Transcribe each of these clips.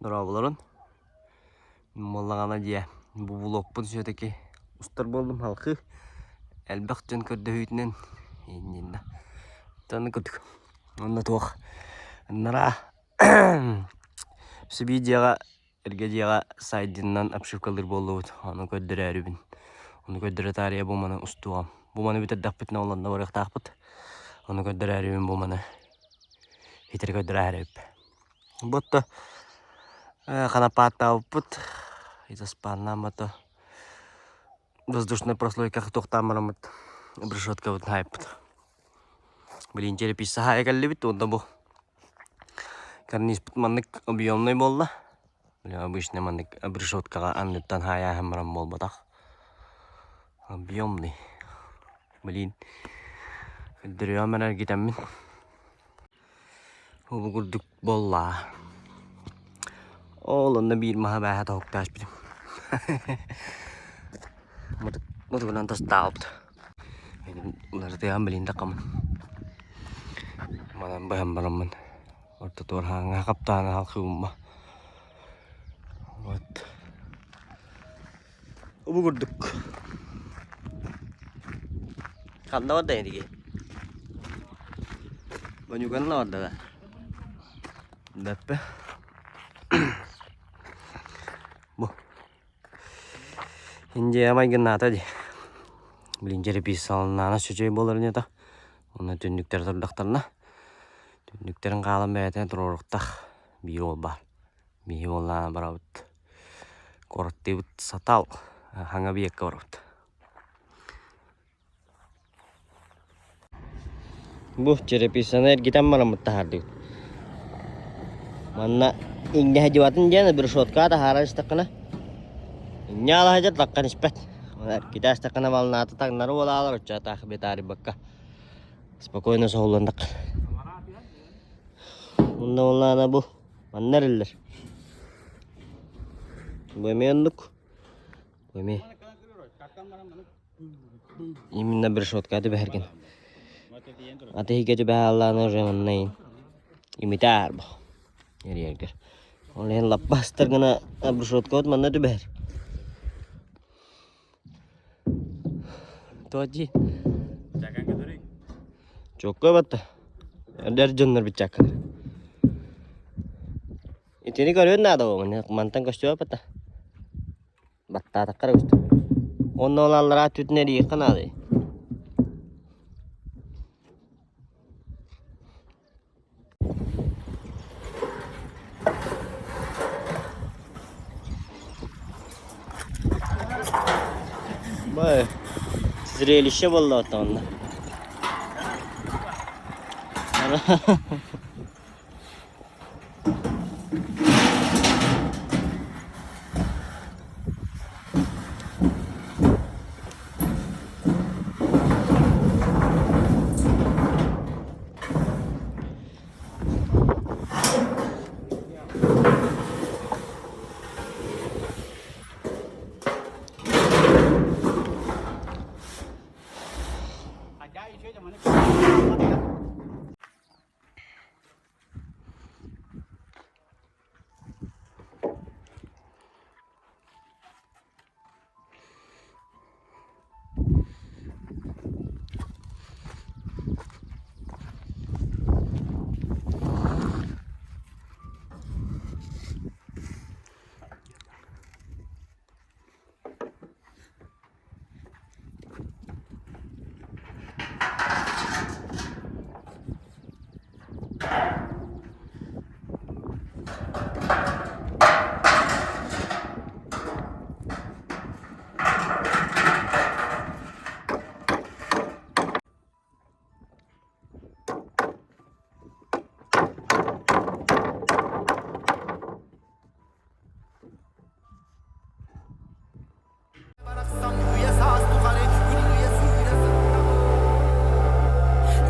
Дорооболорун. Буоллаҕына дьиэ бу блогпун все-таки устар буоллум халкыы. Элбэх дьон көрдөһүүтүнэн иннинэ. Таны курдук. Онно туох ыннараа Сибии дьиэҕэ эргэ дьиэҕэ сайдиннан обшивкалыыр буоллубут. Ону көрдөрөөрүбүн. Ону көрдөрө таарыйа бу маны устуом. Бу маны бүтэрдэхпитинэ ол онно барыахтаахпыт. Ону көрдөрөөрүбүн бу маны хитри көрдөрөөрүбүт. Буотта ханапааттаабыппыт. Изоспаннааммата воздушная прослойка туохтаан бараммыт решеткабытын хаайпыт. Блин, черепица хаайа кэллибит уонна бу карнизпыт маннык объемный буолла. Бля, обычно маннык решеткаҕа анныттан хаайааһын баран буолбатах. Объемный. Блин, көрдөрүөм эрэ эргитэммин. Ол курдук буолла. Ол онно биир маһа бээһэ тоһуктаачпытым. Мутугунан тастаабыт. Уларытыаҕым билин да хамын. Манан быһан бараммын. Ортотугар хаҥа хаптаана халхыымма. Вот. Бу курдук. Ханна барда эдиги? Вонюганна барда да? Бэппэ. Бу. Индия майгыннаата ди. Блин, черепицаланаана сүчүй болар не Онно түннүктэр турдахтарына. Түннүктэрин хаалан бэйэтин туруоруктах биир уол баар. Биһи уоллаана барабыт. Куораттыыбыт Сатал хаҥа объекка барабыт. Бу черепицаны эргитэн бараммыт таһаардыбыт. Манна иҥнэ сылдьыбатын диэн решеткаҕа таһаарар истэххинэ инньэ аала сылдьар лаххан испэт. Эргитэ истэххинэ волната таҥнары буолаалар оччотоох битаарыйбакка спокойно соһулланнахха. Онно буоллаҕына бу Манна эрэллэр. Бу эмиэ оннук. Бу эмиэ. Именно решетка түбэһэргин. Аты иһигэ түбэһэ уже манна имитаар бу. Эрийэргэр. Ол иһин лаппастар гына решетка вот манна түбэһэр. Тоди. Чокко батта. Эдэр дьоннор биччаккалар. Итини көрүөн наада буолуо. Мантан көстүбэт батта. Баттаатахха эрэ көстөр. Онно ол аллараа түтүн эрийиэххэ наада. Бай, зрелище буолла оттон онно.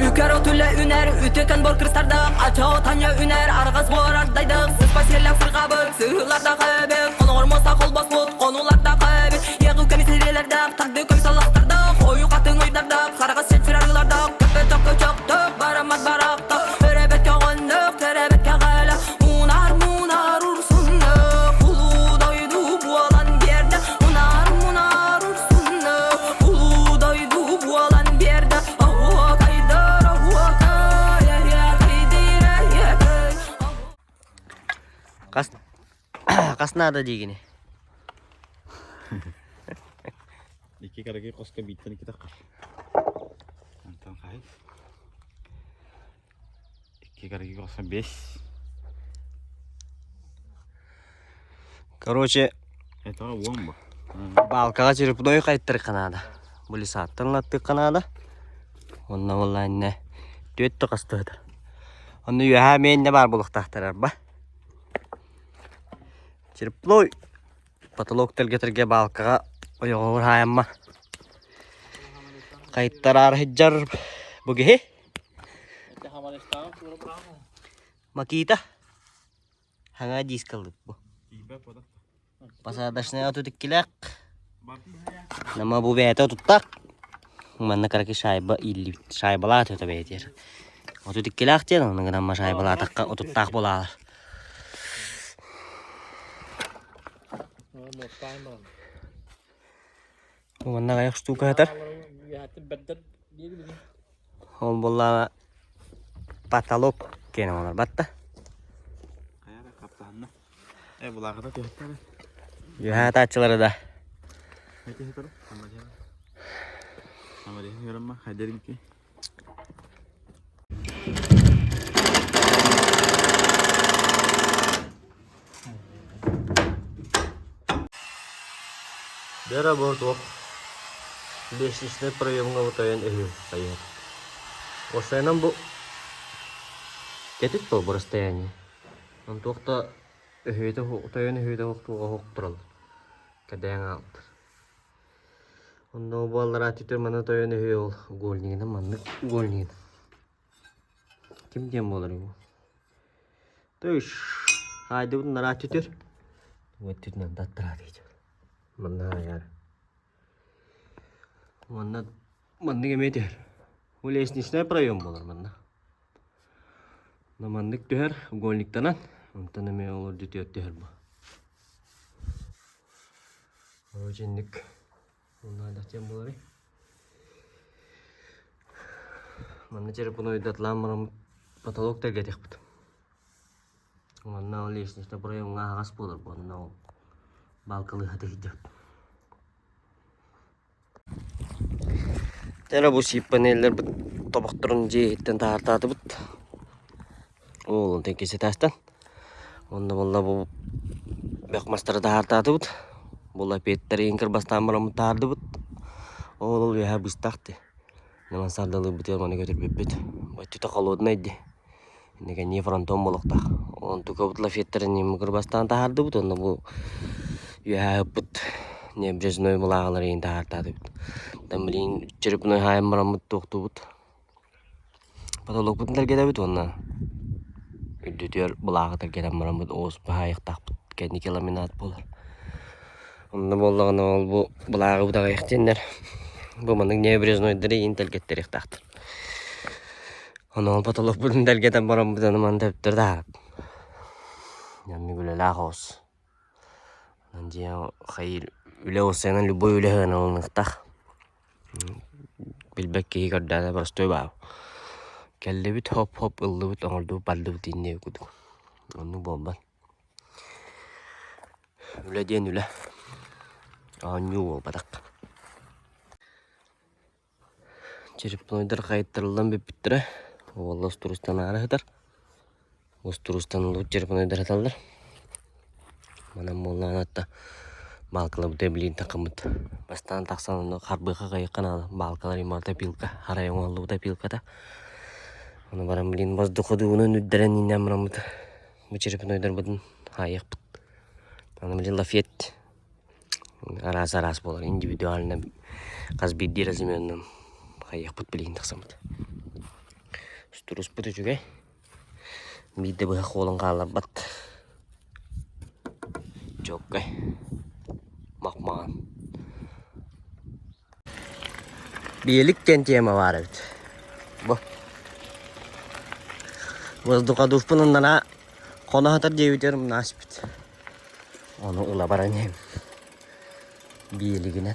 Үкэр от үлэ үнэр, үтүкэн бор кырсардах, ача таня үнэр, арҕас буорардайдах, сыспа сиэллэх сырҕабыт, сыһыылардах эбит, хоноҕор муоста холбоспут, хонуулардах эбит, иэҕи көмүс ириэлэрдээх, тарды көмүс аллахтардаах, ойуу хатыҥ уйдардаах, хараҕас чэчир арыылардаах, көппөтөх көчөхтөх, бараммат барахтах, өрөбөт көҕөннөх, төрөбөт кэҕэлэх, муунар муунар урсунна. Хас хас наада диигини? Икки караги хоско бииртэн икки таххар. Онтон хай. Икки караги хоско бес. Короче, Это уон бу. Баалкаҕа черепной хайттарыахха наада. Бу лесаттан ылаттыахха наада. Онно буолла иннэ түөрт да хастыһытар. Онно үөһээ мээннэ баар буолуохтаахтар арба. Черепной потолок тэлгэтэргэ баалкаҕа ойоҕоһугар хаайамма. Хайттараары сылдьар бу киһи. Макита. Хаҥа дискалык бу. Посадочнай отут иккилээх. Нама бу бэйэтэ отуттаах. Манна кыракый шайба ииллибит. Шайбалаат өтө бэйэтигэр. 32-лээх диэн, онно гынан шайбалаатахха отуттаах буолаалар. Манна аҕыйах штука сытар. Ол буоллаҕына потолок киэнэ буолар батта. Э булааҕыта түһэттэрэ. Үөһээ атааччылары да. Бера бу туох лестничный проемҥа утуйан үһү хайыһар. Уопсайынан бу кэтит дуо бу расстояние? Онтуох да өһүөтэ тойон өһүөтэ туоҕа оһох тураллар. Кэдээн хаалбыттар. Онно буоллар түтүр маны тойон өһүө ол угольнигынан маннык угольнигынан. Ким диэн буолар бу? Тыш! Хаайдыбыт нараа түтүр. Өттүтүнэн таттараа диэчи. Манна хаайар. Манна маннык эмиэ түһэр. Бу лестничный проем буолар манна. Маннык түһэр угольниктанан, онтон эмиэ олордуу түөр түһэр бу. Короче, инник унаадах диэн буоларый. Манна черепунуйдатлаан баран потолок тэлгэтиэхпит. Манна ол лестничный проемҥа аһаҕас буолар бу, онно ол балкалыыһа тиһийдибит. Дьэ бу сииппанеллэрбит тобохторун дьиэ иһиттэн таһаартаатыбыт. Ол онтон иккис этажтан. Онно буолла бу бөх мастары таһаартаатыбыт. Бу лапеттары иһин кырбастаан бараммыт таһаардыбыт. Ол ол үөһэ быстах дии. Мансардалыырбытыгар маны көтүрбүппүт. Өттүтэ холоднай дии. Инникэннии фронтон буолуохтаах. Онтукабыт лафеттарын ньимми кырбастаан таһаардыбыт уонна бу үөһээ ыппыт необрезной былааҕалары иһин таһаартаатыбыт. Там билигин черепной хаайан бараммыт туохтуубут. Потолокпутун тэлгэтэбит уонна үрдүтүгэр былааҕы тэлгэтэн бараммыт оҕус баһаайыахтаахпыт кэнники ламинат буолар. Онно буоллаҕына ол бу былааҕыбыт аҕыйах диэннэр бу маннык необрезнойдары иһин тэлгэттэриэхтаахтар. Онон потолокпутун тэлгэтэн бараммыт аны маны төптөр да Оннук үлэлээх оҕус. Онон дьиэ хайыыр үлэ уопсайынан любой үлэ сыаналаныахтаах. Билбэт киһи көрдөөнө простой баар. Кэллибит хоп-хоп ыллыбыт оҥордубут бардыбыт инние курдук. Оннук буолбат. Үлэ диэн үлэ. Оонньуу буолбатах. Черепнойдар хайыттарыллан бүппүттэрэ, уолла устуруустан аара сытар. Устуруустан ылбыт черепнойдар сыталлар. Манан буоллаҕына атта баалкаларбыт эбилиин такыммыт. Бастаан тахсан онно харбыаха хайыахха наада. Баалкалар имата пилка, арай оҥоһуллубута пилката. Ону баран блин воздуходуунан үрдэрэн иинэн бараммыт бу черепнойдарбытын хаайыахпыт. Аны блин лафет Араас-араас буолар, индивидуально хас биирдии разменынан хайыахпыт билигин тахсаммыт. Струспут үчүгэй. Биирдэ быһах буолан хаалларбат. Чуоккай. Мах-маҕан. Биэлик диэн тема баар эбит. Бу. Воздуходувпун оннана хоно сытар диэбитигэр умнаспыт. Ону ыла баран иһэм. Биэлигинэн.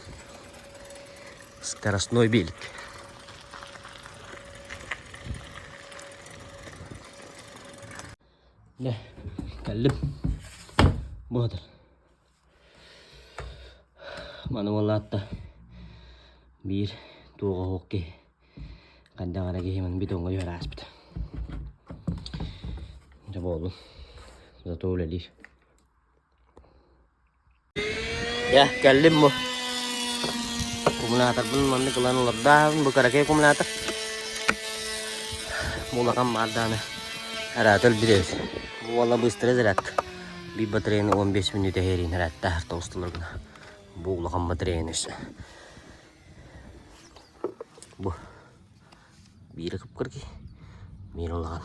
Скоростной биэлик. Дьэ, кэллим. Бу сытар. Маны буоллаатта биир туоҕа оһох киһи хайдах эрэ киһи маны бетоҥҥа түһэр ааспыт. Дьэ буоллун. Зато үлэлиир. Дьэ, кэллим бу. Аккумуляторбын маннык ылан олордообун. Бу кыракый аккумулятор. Бу улахан баардааны араата өлбүт эбит. Бу уола быстро зарядка. Биир батареяны 15 мүнүүтэ иһэрин арааттаах тоҕустулар гына. Бу улахан батареяны өссө. Бу биирэ кып-кыракый, биирэ улахан.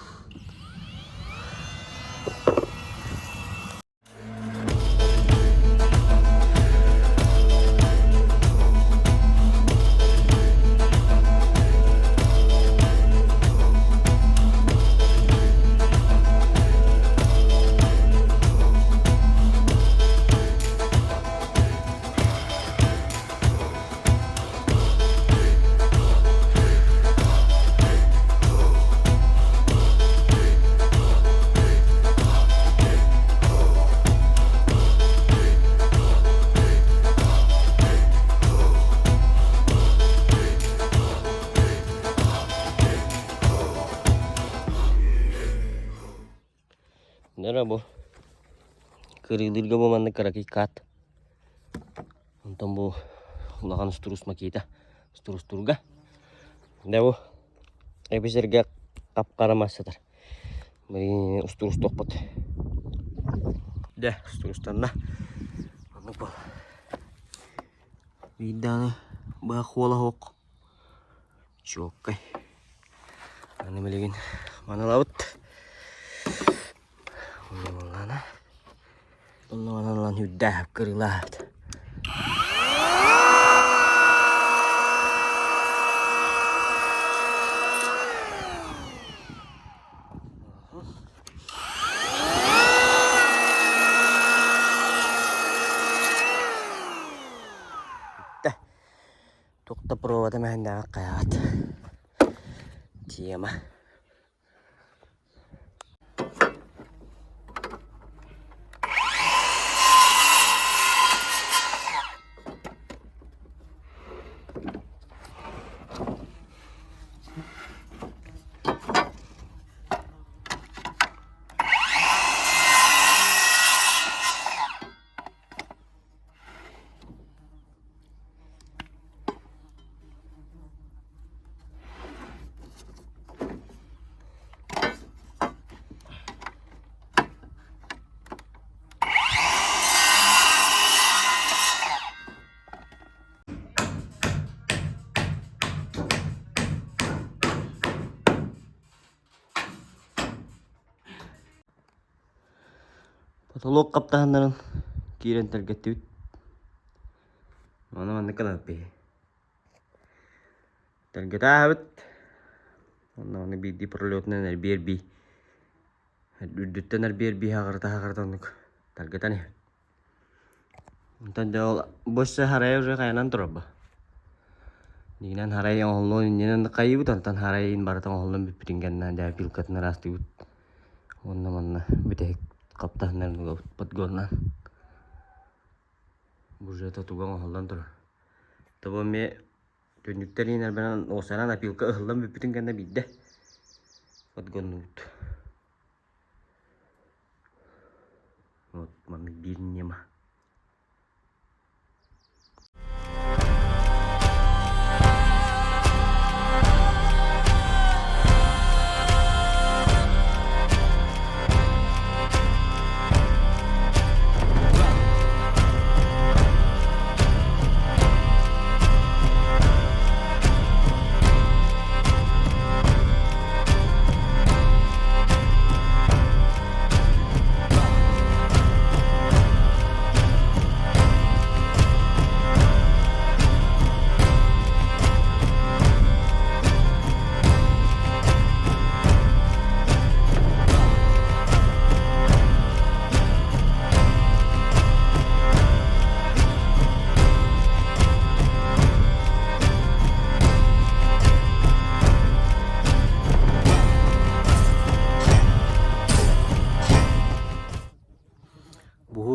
Нара бу кырыылыырга бу маннык кыракый кат. Онтон бу улахан устурус макита устурустурга. Дэ бу эбисэргэ хап-хара мас сытар. Блин, устурустуохпут. Дэ, устурустанна. Оннук буол. Биирдааны быһах хуола суох. Чуоккай. Аны билигин маны ылабыт. Онно Онно манан ылан үрдээһэп кырыылаабыт. Бүттэ. Туох да провода мэһэндээҕи хайаҕат. Тема. Потолок хаптаһыннарын киирэн тэлгэттибит. Ону маннык гынабыт Тэлгэтээһэбит. Онно аны биирдии пролетунан эрбии-эрбии үрдүттэн эрбии-эрбии хаҕырыта-хаҕырыта оннук тэлгэтэн иһэбит. Онтон дьэ ол бу өссө харайа уже хайанан турар бу. Дьиҥинэн харай оҥоһуллуон иннинэн хайыыбыт, онтон харайын барыта оҥоһуллан бүппүтүн кэннэ дьэ пилкатын ыраастыыбыт. Уонна манна бүтэһик хаптаһыннарын угабыт подгоннаан. Уже тутуга оҥоһуллан турар. Тобо эмиэ түннүктэр иинэрбинэн уосанан опилка ыһыллан бүппүтүн кэннэ биирдэ подгоннуубут. Вот маннык биир ньыма.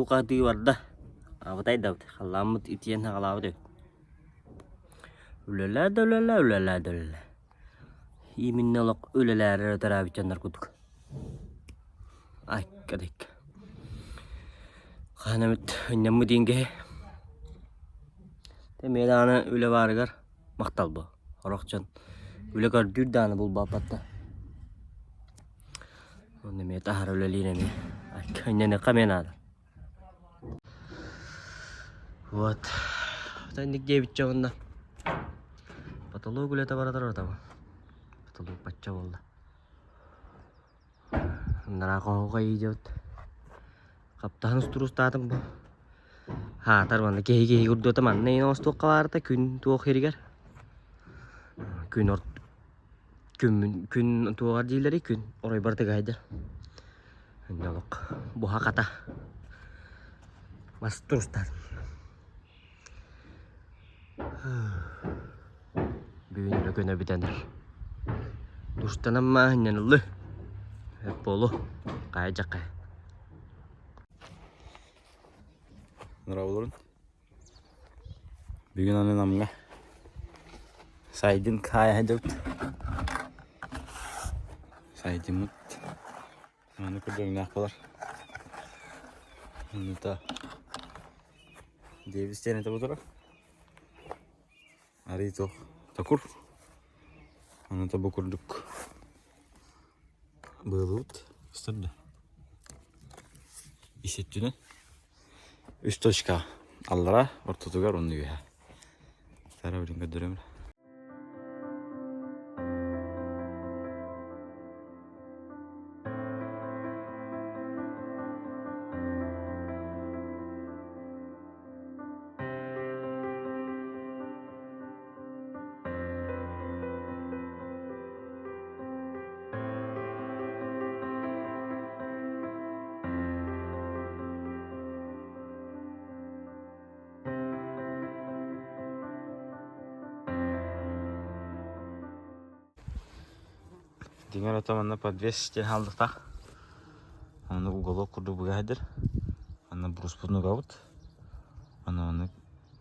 Уһуу-хаһыы барда. Абытай да абытай, халлааммыт итийэн саҕалаабыт эбит. Үлэлээ да үлэлээ, үлэлээ да үлэлээ. Именно олох үлэлээри эрэ төрөөбүт дьоннор курдук. Айка да айка. Хаһан эмит ынньаммыт диэн киһи. Эмиэ даҕаны үлэ баарыгар махтал буо. Сорох дьон үлэ көрдүүр даҕаны булбаппат да. Онно эмиэ таһара үлэлиир эмиэ. Ынньаныахха эмиэ наада. Вот. Инник диэбиччэ уонна потолок үлэтэ бара турар отабын. Потолок бачча буолла. Анараа хоһуга идет. Хаптаһын устуруустаатым бу. Хаатар манна киһи киһи курдуота манна иин оҥостуохха баарта күн туох иһигэр. Күн орт күммүн күн туоҕар дииллэрий күн оройбор тыгайдар. Инньэ олох буһа-хата мас турустаатым. Бүгүн үлэ күнэ бүтэн эрэр. Душтанан мааһынньан ыллы. Эп буолу. Хайа дьаххай. Нураулурун. Бүгүн аны Намҥа Сайдын хаайа сылдьабыт. Сайдыммыт аны көрдөҥнөөх буолар. Оннута Дэвис диэн этэ бу Арыы туох токур. Онута бу курдук быылыбыт көстөр да. Ис өттүнэн үс точка аллара ортотугар уонна үөһэ. Сара билин көрдөрөм. Дьиҥэр ото манна подвес диэн хааллахтаах. Аны уголок курдук быга сылдьар. Аны бруспутун угабыт. Аны маннык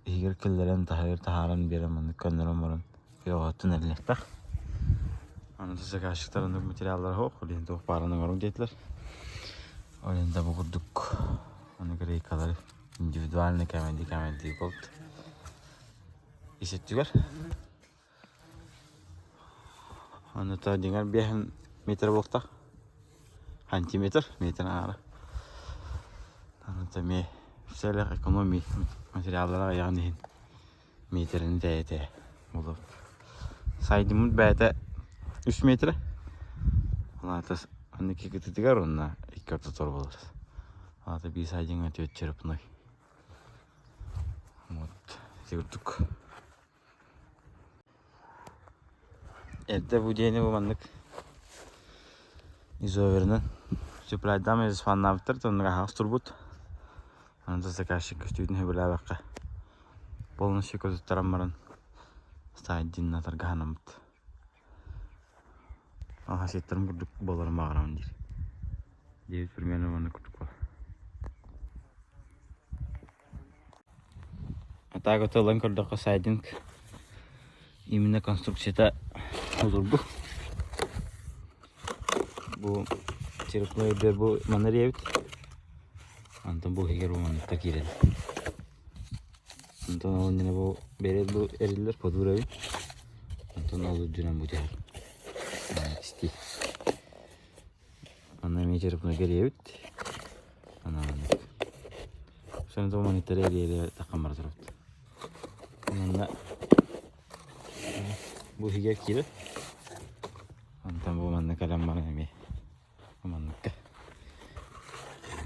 иһигэр киллэрэн таһыгар таһааран биэрэн маннык көннөрөн баран кыаҕыттан эрэллэхтэх. Аны заказчиктар оннук материаллара суох, ол иһин туох баарын оҥоруҥ диэтилэр. Ол иһин да бу курдук аны рейкалары индивидуально кэмэлдии кэмэлдии буолбут. Ис өттүгэр Аны то дьиҥэр биэһин метр буолтах. Сантиметр, метр аара. Аны эмиэ в целях экономии материаллара аҕыйаҕын иһин метрин тэйэтэ буолуо. Сайдыммыт бэйэтэ үс метрэ. Ол аата аны икки кытытыгар уонна икки ортотугар буолар. Ол аата биир сайдыҥҥа түөрт черепной. Вот ити курдук. Эрдэ бу диэни бу маннык изоверынан сюпрайдаам изфаннаабыттар оннук аһаҕас турбут. Аны заказчик көстүүтүн сөбүлээбэххэ полностью көтүттэрэн баран стайдинна таргаһанаммыт. Аһаситтарым курдук буоларын баҕарабын диир. Диэбит примерно маннык курдук буолар. А так вот ылан көрдөххө сайдинг именно конструкцията судургу. Бу черепной үрдүгэр бу манна диэбит. Онтон бу иһигэр бу манныкка киирэр. Онтон ол иннинэ бу бэрэл бу эриллэр подуур эбит. Онтон ол үрдүнэн бу түһэр. Истии. Манна эмиэ черепной кэлиэбит. Анааннык. Сонто манныктары эриэри таххан бара турабыт. Манна бу иһигэр киирэр. Онтон бу манна кэлэн баран эмиэ манныкка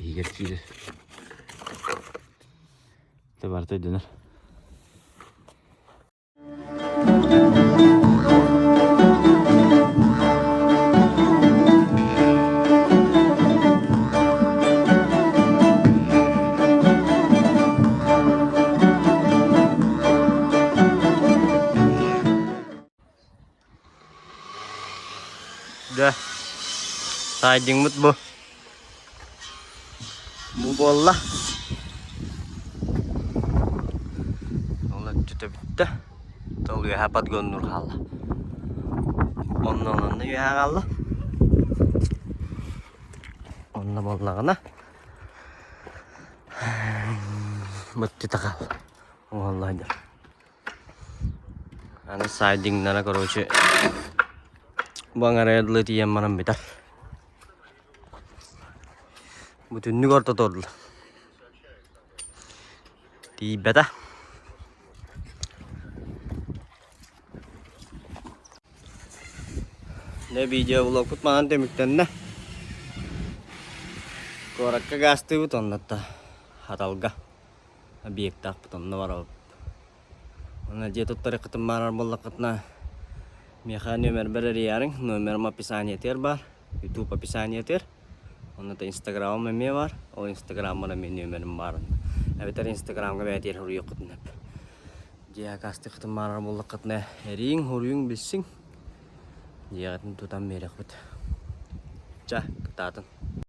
иһигэр киирэр. Это барыта өйдөнөр. Дьэ, таайдыҥмыт бу. Бу буолла. өттүтэ бүттэ. Тыл үөһэ подгоннуур хаалла. Онно онно үөһэ хаалла. Онно буоллаҕына быттыта хаалла. Уолла дьэ. Аны сайдиҥнара короче бу аҥарыгар дылы тиийэн баран бүтэр. Бу түннүк ортото ордула. Тиийбэтэ. Дьэ видеоблогпут манан түмүктэннэ. Куоракка гаастыыбыт оннотто Хаталга объектаахпыт онно барабыт. Уонна дьиэ туттарыаххытын баарар буоллаххытына миэхэ нүөмэрбэр эрийээриҥ. Номерым описаниетыгар баар. Ютуб описаниетыгар. Онно Инстаграмым эмиэ баар. Ол Инстаграммар эмиэ нүөмэрим баар. Эбэтэр Инстаграмҥа бэйэтигэр суруйуоххутун сөп. Дьиэ акаастыаххытын баарар буоллаххытына эрийиҥ, суруйуҥ, билсиҥ. Дьиэҕитин тутан биэриэхпит. Чэ, кытаатын.